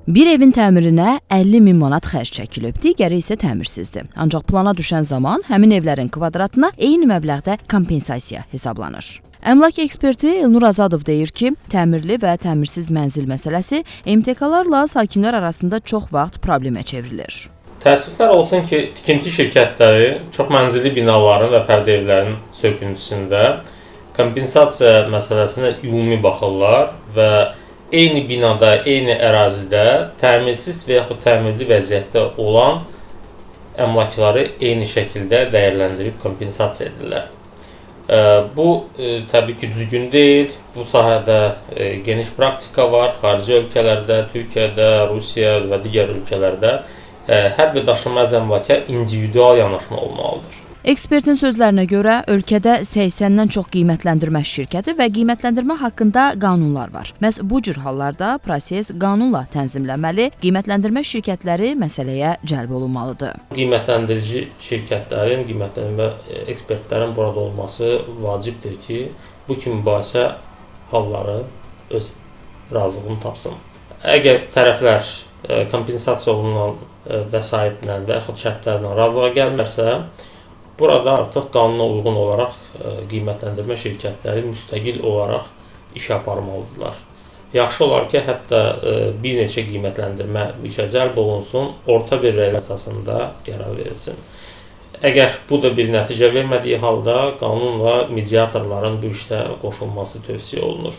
Bir evin təmirinə 50 min manat xərc çəkilib, digəri isə təmirsizdir. Ancaq plana düşən zaman həmin evlərin kvadratına eyni məbləğdə kompensasiya hesablanır. Əmlak eksperti Elnur Azadov deyir ki, təmirli və təmirsiz mənzil məsələsi MTK-larla sakinlər arasında çox vaxt problemə çevrilir. Təəssüflər olsun ki, tikinti şirkətləri çox mənzilli binaların və fərdi evlərin söküntüsündə kompensasiya məsələsinə ümumi baxırlar və eyni binada, eyni ərazidə təmirsiz və yaxud təmirli vəziyyətdə olan əmlakları eyni şəkildə dəyərləndirib kompensasiya edirlər. Bu təbii ki, düzgün deyil. Bu sahədə geniş praktika var. Xarici ölkələrdə, Türkiyədə, Rusiya və digər ölkələrdə hər bir daşınmaz əmlaka individual yanaşma olmalıdır. Ekspertin sözlərinə görə ölkədə 80-dən çox qiymətləndirmə şirkəti və qiymətləndirmə haqqında qanunlar var. Məhz bu cür hallarda proses qanunla tənzimlənməli, qiymətləndirmə şirkətləri məsələyə cəlb olunmalıdır. Qiymətləndirici şirkətlərin, qiymətləndirmə ekspertlərin burada olması vacibdir ki, bu kimi mübahisə halları öz razılığını tapsın. Əgər tərəflər kompensasiya olunan vəsaitlə və yaxud şərtlərlə razılığa gəlmirsə, burada artıq qanuna uyğun olaraq qiymətləndirmə şirkətləri müstəqil olaraq iş aparmalıdırlar. Yaxşı olar ki, hətta bir neçə qiymətləndirmə işə cəlb olunsun, orta bir rəy əsasında qərar verilsin. Əgər bu da bir nəticə vermədiyi halda qanunla mediatorların bu işdə qoşulması tövsiyə olunur.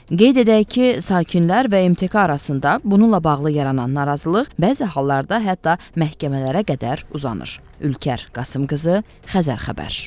Qeyd edək ki, sakinlər və MTK arasında bununla bağlı yaranan narazılıq bəzi hallarda hətta məhkəmələrə qədər uzanır. Ülker Qasımqızı, Xəzər Xəbər.